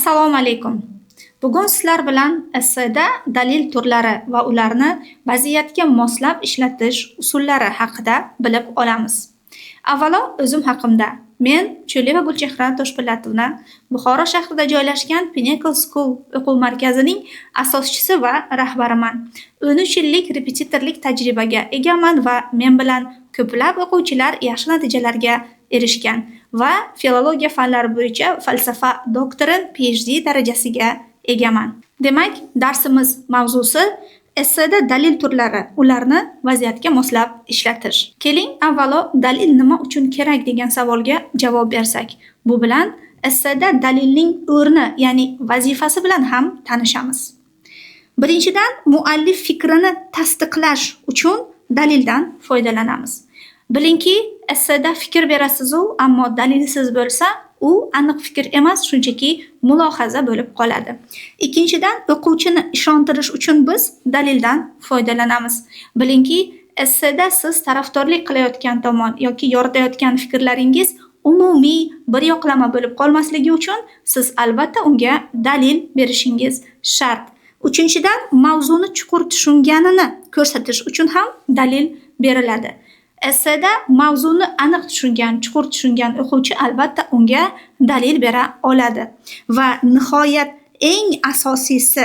Assalomu alaykum. Bugun sizlar bilan esseda dalil turlari va ularni vaziyatga moslab ishlatish usullari haqida bilib olamiz. Avvalo o'zim haqimda. Men Cho'lieva Gulchehra Toshpo'latovna, Buxoro shahrida joylashgan Pinnacle School o'quv markazining asoschisi va rahbariman. 13 yillik repetitorlik tajribaga egaman va men bilan ko'plab o'quvchilar yaxshi natijalarga erishgan va filologiya fanlari bo'yicha falsafa doktori PhD darajasiga egaman. Demak, darsimiz mavzusi esseda dalil turlari, ularni vaziyatga moslab ishlatish. Keling, avvalo dalil nima uchun kerak degan savolga javob bersak. Bu bilan esseda dalilning o'rni, ya'ni vazifasi bilan ham tanishamiz. Birinchidan, muallif fikrini tasdiqlash uchun dalildan foydalanamiz. Bilingki, esseda fikr berasiz-u, ammo dalilsiz bo'lsa, u aniq fikr emas, shunchaki mulohaza bo'lib qoladi. Ikkinchidan, o'quvchini ishontirish uchun biz dalildan foydalanamiz. Bilingki, esseda siz tarafdorlik qilayotgan tomon yoki yoritayotgan fikrlaringiz umumiy bir yoqlama bo'lib qolmasligi uchun siz albatta unga dalil berishingiz shart. Uchinchidan, mavzuni chuqur tushunganini ko'rsatish uchun ham dalil beriladi. Esseda mavzuni aniq tushungan, chuqur tushungan o'quvchi albatta unga dalil bera oladi. Va nihoyat eng asosiysi,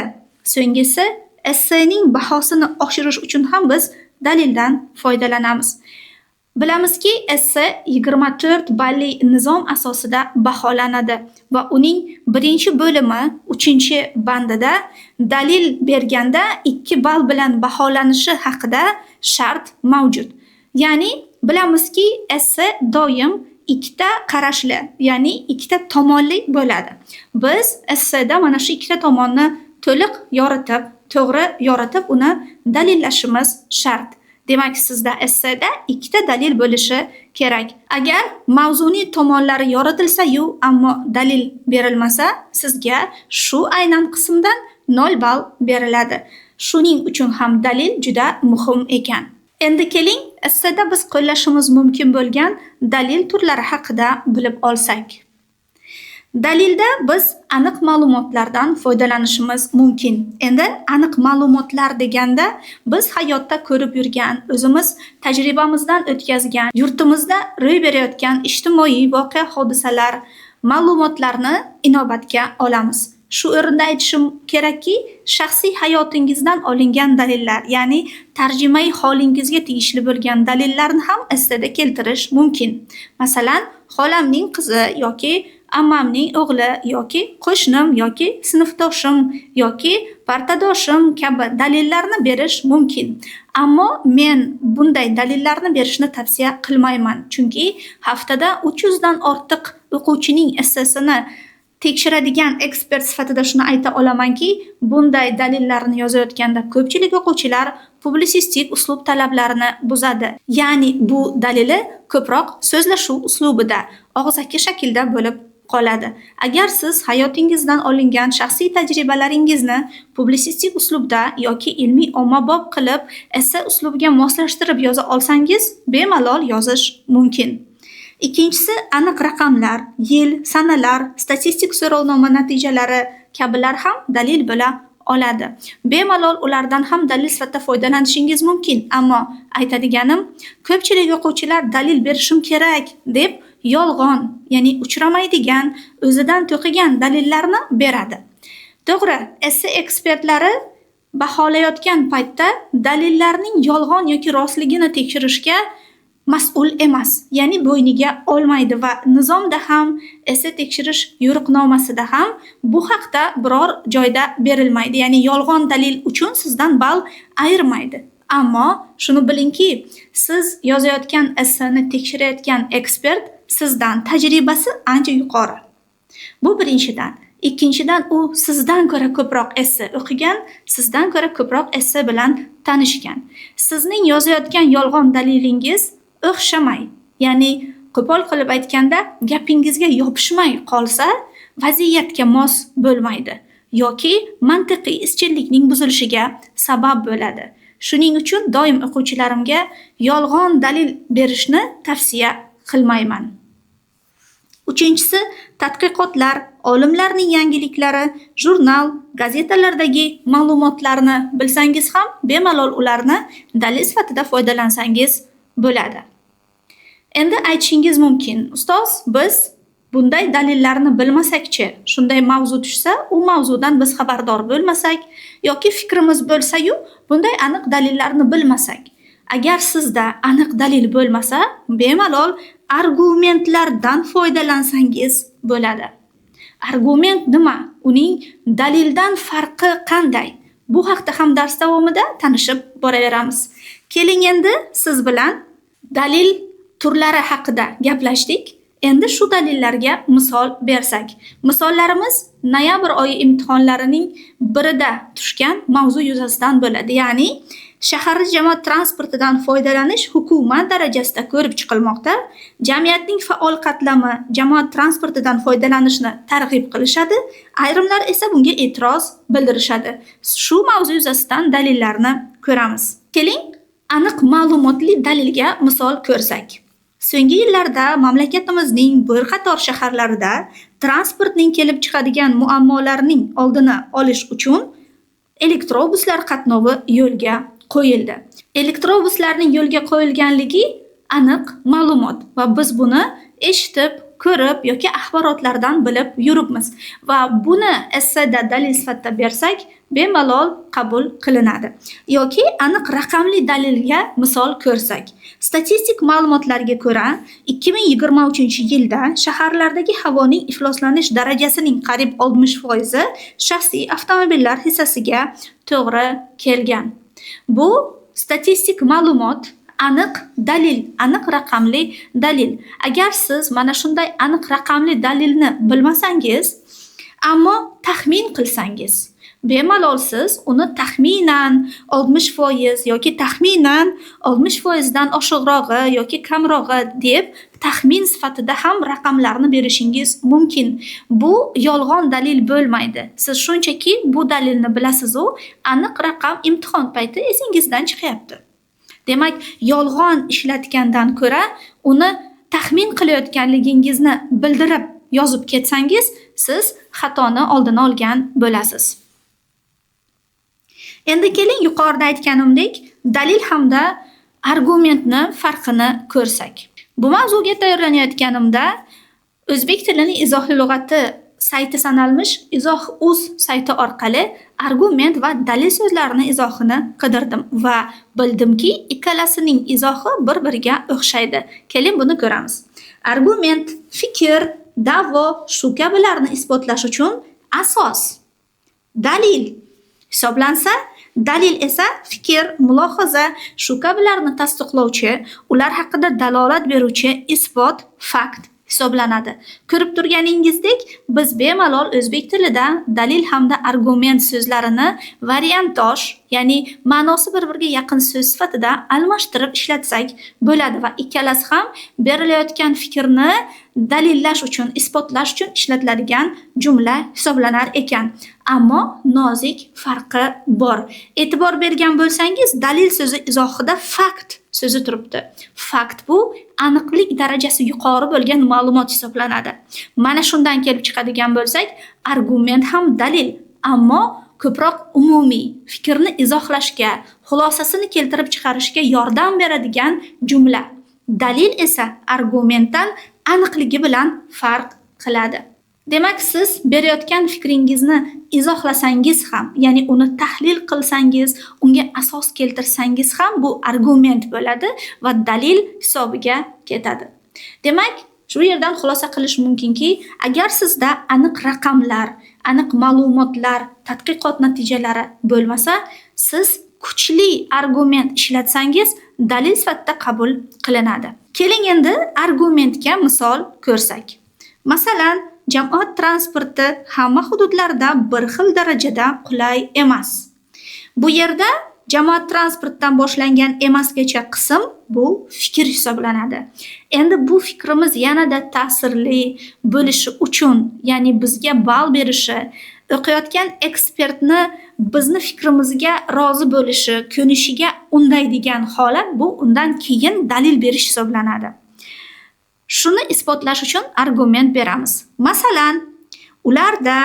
so'nggisi, essening bahosini oshirish uchun ham biz dalildan foydalanamiz. Bilamizki, esse 24 balli nizom asosida baholanadi va uning birinchi bo'limi 3-bandida dalil berganda 2 ball bilan baholanishi haqida shart mavjud. Ya'ni bilamizki, esse doim ikkita qarashli, ya'ni ikkita tomonli bo'ladi. Biz esseda mana shu ikkita tomonni to'liq yoritib, to'g'ri yoritib, uni dalillashimiz shart. Demak, sizda esseda ikkita dalil bo'lishi kerak. Agar mavzuning tomonlari yoritilsa-yu, ammo dalil berilmasa, sizga shu aynan qismdan 0 ball beriladi. Shuning uchun ham dalil juda muhim ekan. Endi keling, esseda biz qo'llashimiz mumkin bo'lgan dalil turlari haqida bilib olsak. Dalilda biz aniq ma'lumotlardan foydalanishimiz mumkin. Endi aniq ma'lumotlar deganda biz hayotda ko'rib yurgan, o'zimiz tajribamizdan o'tkazgan, yurtimizda ro'y berayotgan ijtimoiy voqea hodisalar, ma'lumotlarni inobatga olamiz. Shu o'rinda aytishim kerakki, shaxsiy hayotingizdan olingan dalillar, ya'ni tarjimai holingizga tegishli bo'lgan dalillarni ham esseda keltirish mumkin. Masalan, xolamning qizi yoki ammamning o'g'li yoki qo'shnim yoki sinfdoshim yoki partadoshim kabi dalillarni berish mumkin. Ammo men bunday dalillarni berishni tavsiya qilmayman, chunki haftada 300 dan ortiq o'quvchining essesini tekshiradigan ekspert sifatida shuni ayta olamanki, bunday dalillarni yozayotganda ko'pchilik o'quvchilar publitsistik uslub talablarini buzadi. Ya'ni bu dalili ko'proq so'zlashuv uslubida, og'zaki shaklda bo'lib qoladi. Agar siz hayotingizdan olingan shaxsiy tajribalaringizni publitsistik uslubda yoki ilmiy ommabop qilib, esse uslubiga moslashtirib yoza olsangiz, bemalol yozish mumkin. Ikkinchisi, aniq raqamlar, yil, sanalar, statistik so'rovnoma natijalari kabilar ham dalil bo'la oladi. Bemalol ulardan ham dalil sifatida foydalanishingiz mumkin, ammo aytadiganim, ko'pchilik o'quvchilar dalil berishim kerak deb yolg'on, ya'ni uchramaydigan, o'zidan to'qigan dalillarni beradi. To'g'ri, esse ekspertlari baholayotgan paytda dalillarning yolg'on yoki rostligini tekshirishga mas'ul emas, ya'ni bo'yniga olmaydi va nizomda ham, esse tekshirish yo'riqnomasida ham bu haqda biror joyda berilmaydi. Ya'ni yolg'on dalil uchun sizdan ball ayirmaydi. Ammo shuni bilingki, siz yozayotgan esseni tekshirayotgan ekspert sizdan tajribasi ancha yuqori. Bu birinchidan. Ikkinchidan, u sizdan ko'ra ko'proq esse o'qigan, sizdan ko'ra ko'proq esse bilan tanishgan. Sizning yozayotgan yolg'on dalilingiz o'xshamay, ya'ni qo'pol qilib aytganda gapingizga yopishmay qolsa, vaziyatga mos bo'lmaydi yoki mantiqiy izchillikning buzilishiga sabab bo'ladi. Shuning uchun doim o'quvchilarimga yolg'on dalil berishni tavsiya qilmayman. Uchinchisi, tadqiqotlar, olimlarning yangiliklari, jurnal, gazetalardagi ma'lumotlarni bilsangiz ham bemalol ularni dalil sifatida foydalansangiz bo'ladi. Endi aytishingiz mumkin: ustoz, biz bunday dalillarni bilmasakchi, shunday mavzu tushsa, u mavzudan biz xabardor bo'lmasak yoki fikrimiz bo'lsa-yu, bunday aniq dalillarni bilmasak. Agar sizda aniq dalil bo'lmasa, bemalol argumentlardan foydalansangiz bo'ladi. Argument nima? Uning dalildan farqi qanday? Bu haqda ham dars davomida tanishib boraveramiz. Keling, endi siz bilan dalil turlari haqida gaplashdik. Endi shu dalillarga misol bersak. Misollarimiz noyabr oyi imtihonlarining birida tushgan mavzu yuzasidan bo'ladi. Ya'ni shaharda jamoat transportidan foydalanish hukumat darajasida ko'rib chiqilmoqda. Jamiyatning faol qatlami jamoat transportidan foydalanishni targ'ib qilishadi, ayrimlar esa bunga e'tiroz bildirishadi. Shu mavzu yuzasidan dalillarni ko'ramiz. Keling, aniq ma'lumotli dalilga misol ko'rsak. So'nggi yillarda mamlakatimizning bir qator shaharlarida transportning kelib chiqadigan muammolarning oldini olish uchun elektrobuslar qatnovi yo'lga qo'yildi. Elektrobuslarning yo'lga qo'yilganligi aniq ma'lumot va biz buni eshitib, ko'rib yoki axborotlardan bilib yuribmiz va buni esseda dalil sifatida bersak, bemalol qabul qilinadi. Yoki aniq raqamli dalilga misol ko'rsak. Statistik ma'lumotlarga ko'ra, 2023-yilda shaharlardagi havoning ifloslanish darajasining qariyb 60% shaxsiy avtomobillar hissasiga to'g'ri kelgan. Bu statistik ma'lumot, aniq dalil, aniq raqamli dalil. Agar siz mana shunday aniq raqamli dalilni bilmasangiz, ammo taxmin qilsangiz, bemalol siz uni taxminan 60% yoki taxminan 60% dan oshiqrog'i yoki kamrog'i deb taxmin sifatida ham raqamlarni berishingiz mumkin. Bu yolg'on dalil bo'lmaydi. Siz shunchaki bu dalilni bilasiz-u, aniq raqam imtihon payti esingizdan chiqyapti. Demak, yolg'on ishlatgandan ko'ra uni taxmin qilayotganligingizni bildirib yozib ketsangiz, siz xatoni oldini olgan bo'lasiz. Endi keling, yuqorida aytganimdek, dalil hamda argumentni farqini ko'rsak. Bu mavzuga tayyorlanayotganimda o'zbek tilining izohli lug'ati sayti sanalmish izoh.uz sayti orqali argument va dalil so'zlarini izohini qidirdim va bildimki, ikkalasining izohi bir-biriga o'xshaydi. Keling, buni ko'ramiz. Argument, fikr, da'vo, shu kabilarni isbotlash uchun asos, dalil hisoblansa, dalil esa fikr, mulohaza, shu kabilarni tasdiqlovchi, ular haqida dalolat beruvchi isbot, fakt hisoblanadi. Ko'rib turganingizdek, biz bemalol o'zbek tilida dalil hamda argument so'zlarini variantdosh, ya'ni ma'nosi bir-biriga yaqin so'z sifatida almashtirib ishlatsak bo'ladi va ikkalasi ham berilayotgan fikrni dalillash uchun, isbotlash uchun ishlatiladigan jumla hisoblanar ekan. Ammo nozik farqi bor. E'tibor bergan bo'lsangiz, dalil so'zi izohida fakt so'zi turibdi. Fakt bu aniqlik darajasi yuqori bo'lgan ma'lumot hisoblanadi. Mana shundan kelib chiqadigan bo'lsak, argument ham dalil, ammo ko'proq umumiy fikrni izohlashga, xulosasini keltirib chiqarishga yordam beradigan jumla. Dalil esa argumentdan aniqligi bilan farq qiladi. Demak, siz berayotgan fikringizni izohlasangiz ham, ya'ni uni tahlil qilsangiz, unga asos keltirsangiz ham bu argument bo'ladi va dalil hisobiga ketadi. Demak, shu yerdan xulosa qilish mumkinki, agar sizda aniq raqamlar, aniq ma'lumotlar, tadqiqot natijalari bo'lmasa, siz kuchli argument ishlatsangiz, dalil sifatida qabul qilinadi. Keling, endi argumentga misol ko'rsak. Masalan, jamoat transporti hamma hududlarda bir xil darajada qulay emas. Bu yerda jamoat transportdan boshlangan emasgacha qism bu fikr hisoblanadi. Endi bu fikrimiz yanada ta'sirli bo'lishi uchun, ya'ni bizga ball berishi, o'qiyotgan ekspertni bizni fikrimizga rozi bo'lishi, ko'nishiga undaydigan holat bu undan keyin dalil berish hisoblanadi. Shuni isbotlash uchun argument beramiz. Masalan, Ularda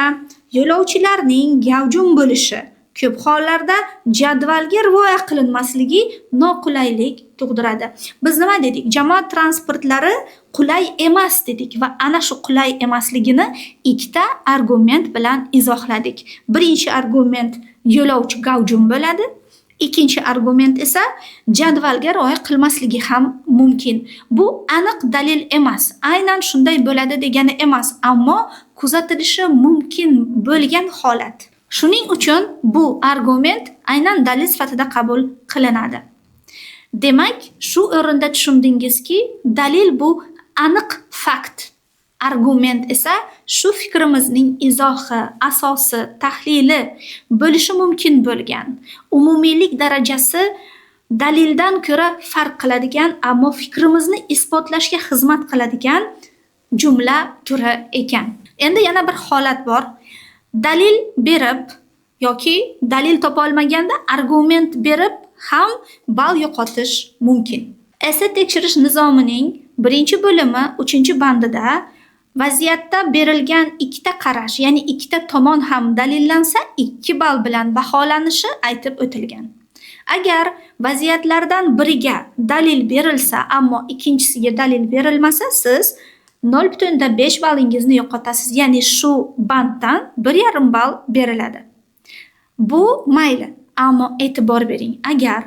yo'lovchilarning gavjum bo'lishi, ko'p hollarda jadvalga rioya qilinmasligi noqulaylik tug'diradi. Biz nima dedik? Jamoat transportlari qulay emas dedik va ana shu qulay emasligini ikkita argument bilan izohladik. Birinchi argument yo'lovchi gavjum bo'ladi. Ikkinchi argument esa jadvalga rioya qilmasligi ham mumkin. Bu aniq dalil emas. Aynan shunday bo'ladi degani emas, ammo kuzatilishi mumkin bo'lgan holat. Shuning uchun bu argument aynan dalil sifatida qabul qilinadi. Demak, shu o'rinda tushundingizki, dalil bu aniq fakt. Argument esa shu fikrimizning izohi, asosi, tahlili bo'lishi mumkin bo'lgan, umumiylik darajasi dalildan ko'ra farq qiladigan, ammo fikrimizni isbotlashga xizmat qiladigan jumla turi ekan. Endi yana bir holat bor. Dalil berib yoki dalil topa olmaganda argument berib ham ball yo'qotish mumkin. Esse tekshirish nizomining 1-bo'limi 3-bandida vaziyatda berilgan ikkita qarash, ya'ni ikkita tomon ham dalillansa 2 ball bilan baholanishi aytib o'tilgan. Agar vaziyatlardan biriga dalil berilsa, ammo ikkinchisiga dalil berilmasa, siz 0,5 ballingizni yo'qotasiz. Ya'ni shu banddan 1,5 ball beriladi. Bu mayli, ammo e'tibor bering. Agar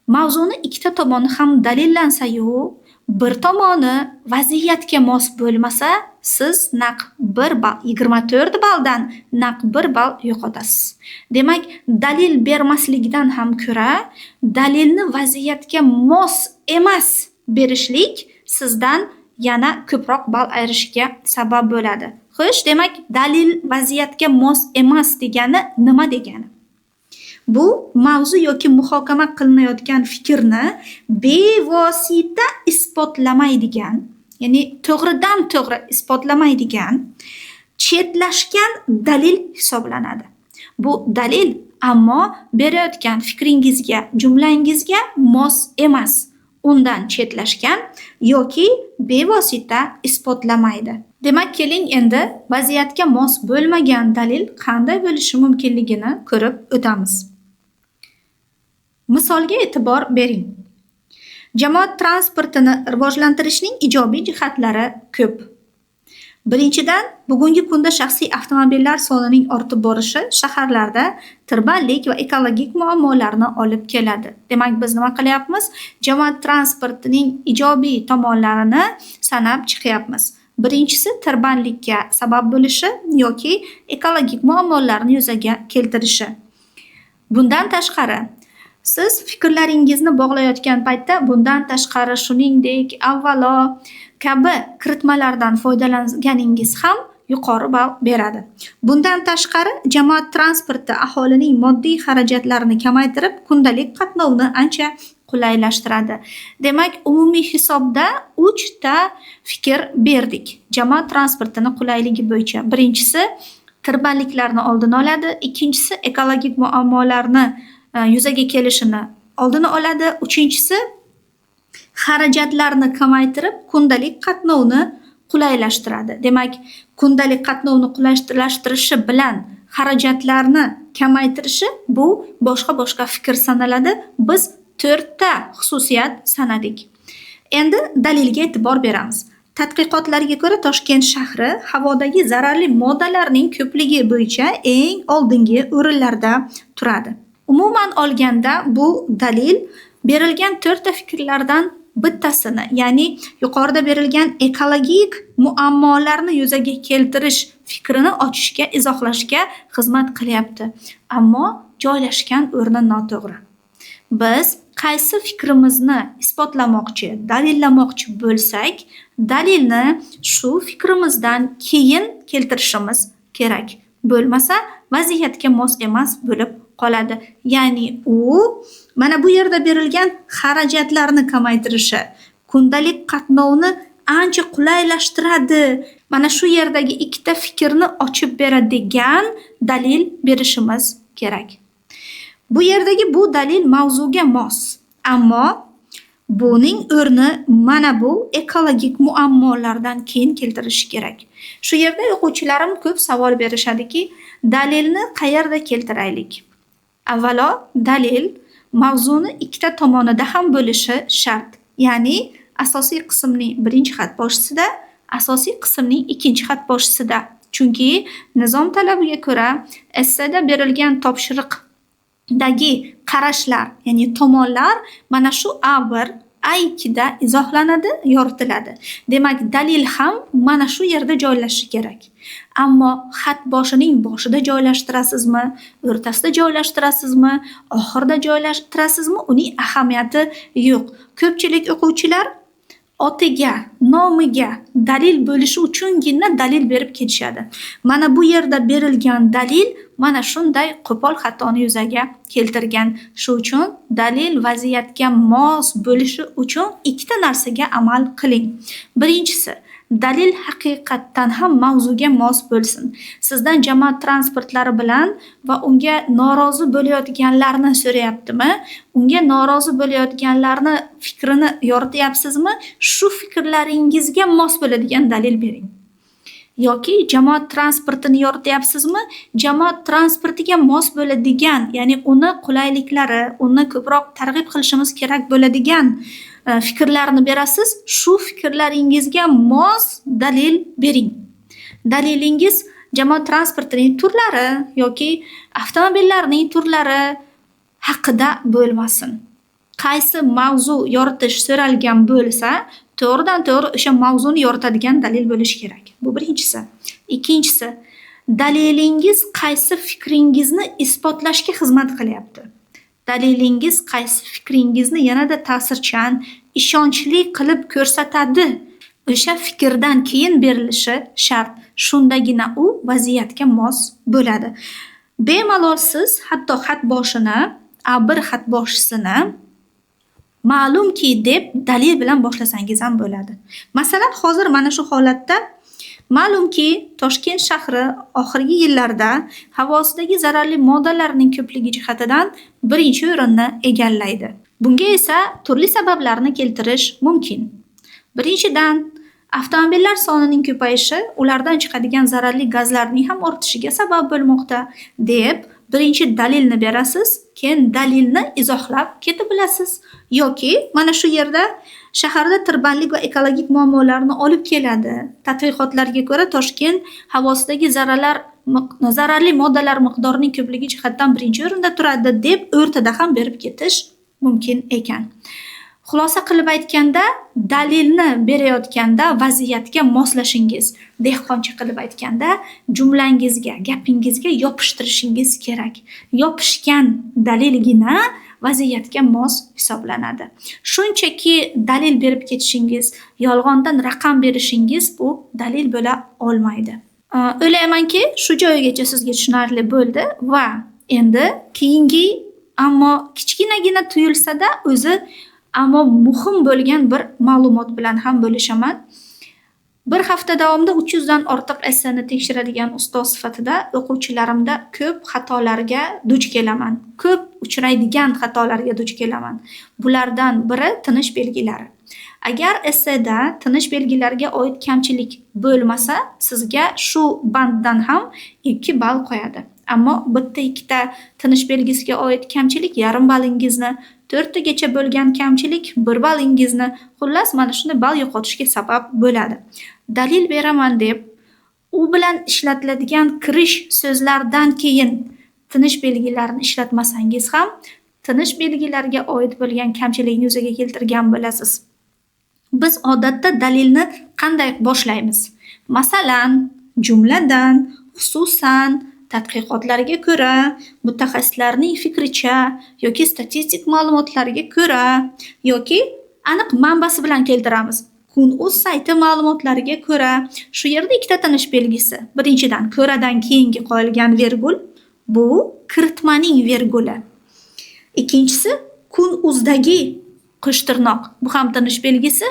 mavzuni ikkita tomoni ham dalillansa-yu, bir tomoni vaziyatga mos bo'lmasa, siz naq 1 ball, 24 balldan naq 1 ball yo'qotasiz. Demak, dalil bermaslikdan ham ko'ra, dalilni vaziyatga mos emas berishlik sizdan yana ko'proq ball ayirishga sabab bo'ladi. Xo'sh, demak, dalil vaziyatga mos emas degani nima degani? Bu mavzu yoki muhokama qilinayotgan fikrni bevosita isbotlamaydigan, ya'ni to'g'ridan to'g'ri isbotlamaydigan, chetlashgan dalil hisoblanadi. Bu dalil, ammo berayotgan fikringizga, jumlangizga mos emas. Undan chetlashgan yoki bevosita isbotlamaydi. Demak, keling endi vaziyatga mos bo'lmagan dalil qanday bo'lishi mumkinligini ko'rib o'tamiz. Misolga e'tibor bering. Jamoat transportini rivojlantirishning ijobiy jihatlari ko'p. Birinchidan, bugungi kunda shaxsiy avtomobillar sonining ortib borishi shaharlarda tirbandlik va ekologik muammolarni olib keladi. Demak, biz nima qilyapmiz? Jamoat transportining ijobiy tomonlarini sanab chiqyapmiz. Birinchisi tirbandlikka sabab bo'lishi yoki ekologik muammolarni yuzaga keltirishi. Bundan tashqari, siz fikrlaringizni bog'layotgan paytda bundan tashqari shuningdek, avvalo kabi kiritmalardan foydalanganingiz ham yuqori ball beradi. Bundan tashqari, jamoat transporti aholining moddiy xarajatlarini kamaytirib, kundalik qatnovni ancha qulaylashtiradi. Demak, umumiy hisobda 3 ta fikr berdik jamoat transportini qulayligi bo'yicha. Birinchisi tirbandliklarni oldini oladi, ikkinchisi ekologik muammolarni yuzaga kelishini oldini oladi, uchinchisi xarajatlarni kamaytirib, kundalik qatnovni qulaylashtiradi. Demak, kundalik qatnovni qulaylashtirishi bilan xarajatlarni kamaytirishi bu boshqa-boshqa fikr sanaladi. Biz 4 ta xususiyat sanadik. Endi dalilga e'tibor beramiz. Tadqiqotlarga ko'ra, Toshkent shahri havodagi zararli moddalarning ko'pligi bo'yicha eng oldingi o'rinlarda turadi. Umuman olganda bu dalil berilgan 4 ta fikrlardan bittasini, ya'ni yuqorida berilgan ekologik muammolarni yuzaga keltirish fikrini ochishga, izohlashga xizmat qilyapti. Ammo joylashgan o'rni noto'g'ri. Biz qaysi fikrimizni isbotlamoqchi, dalillamoqchi bo'lsak, dalilni shu fikrimizdan keyin keltirishimiz kerak. Bo'lmasa vaziyatga mos emas bo'lib qoladi. Ya'ni u mana bu yerda berilgan xarajatlarni kamaytirishi, kundalik qatnovni ancha qulaylashtiradi. Mana shu yerdagi ikkita fikrni ochib beradigan dalil berishimiz kerak. Bu yerdagi bu dalil mavzuga mos, ammo Buning o'rni mana bu ekologik muammolardan keyin keltirishi kerak. Shu yerda o'quvchilarim ko'p savol berishadiki, dalilni qayerda keltiraylik? Avvalo dalil mavzuni ikkita tomonida ham bo'lishi shart. Ya'ni asosiy qismning birinchi xat boshisida, asosiy qismning ikkinchi xat boshisida. Chunki nizom talabiga ko'ra esseda berilgan topshiriqdagi qarashlar, ya'ni tomonlar mana shu A1, A2da izohlanadi, yoritiladi. Demak, dalil ham mana shu yerda joylashishi kerak. Ammo xat boshining boshida joylashtirasizmi, o'rtasida joylashtirasizmi, oxirida joylashtirasizmi, uning ahamiyati yo'q. Ko'pchilik o'quvchilar otiga, nomiga dalil bo'lishi uchungina dalil berib ketishadi. Mana bu yerda berilgan dalil mana shunday qo'pol xatoni yuzaga keltirgan. Shu uchun dalil vaziyatga mos bo'lishi uchun ikkita narsaga amal qiling. Birinchisi, dalil haqiqatdan ham mavzuga mos bo'lsin. Sizdan jamoat transportlari bilan va unga norozi bo'layotganlarni so'rayaptimi? Unga norozi bo'layotganlarni fikrini yorityapsizmi? Shu fikrlaringizga mos bo'ladigan dalil bering. Yoki jamoat transportini yorityapsizmi? Jamoat transportiga mos bo'ladigan, ya'ni uni qulayliklari, uni ko'proq targ'ib qilishimiz kerak bo'ladigan fikrlarni berasiz. Shu fikrlaringizga mos dalil bering. Dalilingiz jamoat transportining turlari yoki avtomobillarning turlari haqida bo'lmasin. Qaysi mavzu yoritish so'ralgan bo'lsa, to'g'ridan to'g'ri o'sha mavzuni yoritadigan dalil bo'lishi kerak. Bu birinchisi. Ikkinchisi, dalilingiz qaysi fikringizni isbotlashga xizmat qilyapti? Dalilingiz qaysi fikringizni yanada ta'sirchan, ishonchli qilib ko'rsatadi? O'sha fikrdan keyin berilishi shart. Shundagina u vaziyatga mos bo'ladi. Bemalol siz hatto xat boshini, A1 xat boshisini ma'lumki deb dalil bilan boshlasangiz ham bo'ladi. Masalan, hozir mana shu holatda ma'lumki, Toshkent shahri oxirgi yillarda havosidagi zararli moddalarning ko'pligi jihatidan birinchi o'rinni egallaydi. Bunga esa turli sabablarni keltirish mumkin. Birinchidan, avtomobillar sonining ko'payishi ulardan chiqadigan zararli gazlarning ham ortishiga sabab bo'lmoqda deb birinchi dalilni berasiz, keyin dalilni izohlab ketib bilasiz. Yoki mana shu yerda shaharda tirbandlik va ekologik muammolarni olib keladi. Tadqiqotlarga ko'ra Toshkent havosidagi zararli moddalar miqdorining ko'pligi jihatdan birinchi o'rinda turadi deb o'rtada ham berib ketish mumkin ekan. Xulosa qilib aytganda, dalilni berayotganda vaziyatga moslashingiz, dehqoncha qilib aytganda jumlangizga, gapingizga yopishtirishingiz kerak. Yopishgan dalilgina vaziyatga mos hisoblanadi. Shunchaki dalil berib ketishingiz, yolg'ondan raqam berishingiz bu dalil bo'la olmaydi. O'ylaymanki, shu joyigacha sizga tushunarli bo'ldi va endi keyingi, ammo kichkinagina tuyulsa-da o'zi ammo muhim bo'lgan bir ma'lumot bilan ham bo'lishaman. Bir hafta davomida 300 dan ortiq esseni tekshiradigan ustoz sifatida o'quvchilarimda ko'p xatolarga duch kelaman. Ko'p uchraydigan xatolarga duch kelaman. Bulardan biri tinish belgilari. Agar esseda tinish belgilariga oid kamchilik bo'lmasa, sizga shu banddan ham 2 ball qo'yadi. Ammo bitta ikkita tinish belgisiga oid kamchilik yarim ballingizni, 4 tagacha bo'lgan kamchilik 1 ballingizni, xullas mana shunday ball yo'qotishga sabab bo'ladi. Dalil beraman deb u bilan ishlatiladigan kirish so'zlardan keyin tinish belgilarini ishlatmasangiz ham tinish belgilariga oid bo'lgan kamchilikni yuzaga keltirgan bo'lasiz. Biz odatda dalilni qanday boshlaymiz? Masalan, jumladan, xususan, tadqiqotlarga ko'ra, mutaxassislarning fikricha yoki statistik ma'lumotlarga ko'ra yoki aniq manbasi bilan keltiramiz. Kun.uz sayti ma'lumotlariga ko'ra, shu yerda ikkita tinish belgisi. Birinchidan, ko'radan keyingi qo'yilgan vergul bu kiritmaning verguli. Ikkinchisi, Kun.uzdagi qo'shtirnoq. Bu ham tinish belgisi.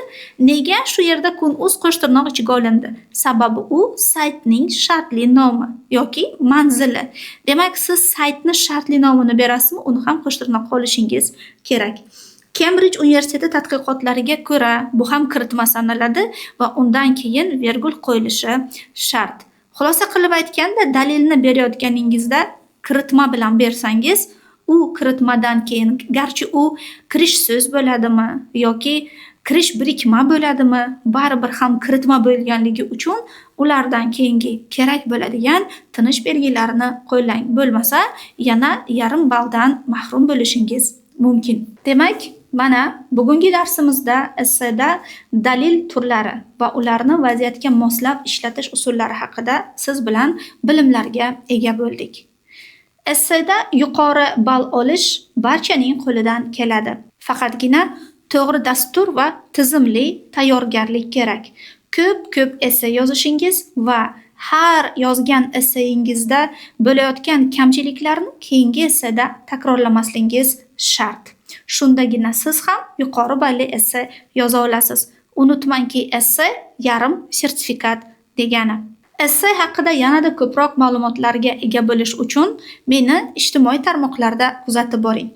Nega shu yerda Kun.uz qo'shtirnoq ichiga olindi? Sababi u saytning shartli nomi yoki manzili. Demak, siz saytni shartli nomini berasizmi, uni ham qo'shtirnoqqa olishingiz kerak. Kembrij universiteti tadqiqotlariga ko'ra, bu ham kiritma sanaladi va undan keyin vergul qo'yilishi shart. Xulosa qilib aytganda, dalilni berayotganingizda kiritma bilan bersangiz, u kiritmadan keyin garchi u kirish so'z bo'ladimi yoki kirish birikma bo'ladimi, baribir ham kiritma bo'lganligi uchun ulardan keyingi kerak bo'ladigan tinish belgilarini qo'llang. Bo'lmasa, yana yarim balldan mahrum bo'lishingiz mumkin. Demak, mana bugungi darsimizda esseda dalil turlari va ularni vaziyatga moslab ishlatish usullari haqida siz bilan bilimlarga ega bo'ldik. Esseda yuqori ball olish barchaning qo'lidan keladi. Faqatgina to'g'ri dastur va tizimli tayyorgarlik kerak. Ko'p-ko'p esse yozishingiz va har yozgan esseyingizda bo'layotgan kamchiliklarni keyingi esseda takrorlamasligingiz shart. Shundagina siz ham yuqori balli esse yoza olasiz. Unutmangki, esse yarim sertifikat degani. Esse haqida yanada ko'proq ma'lumotlarga ega bo'lish uchun meni ijtimoiy tarmoqlarda kuzatib boring.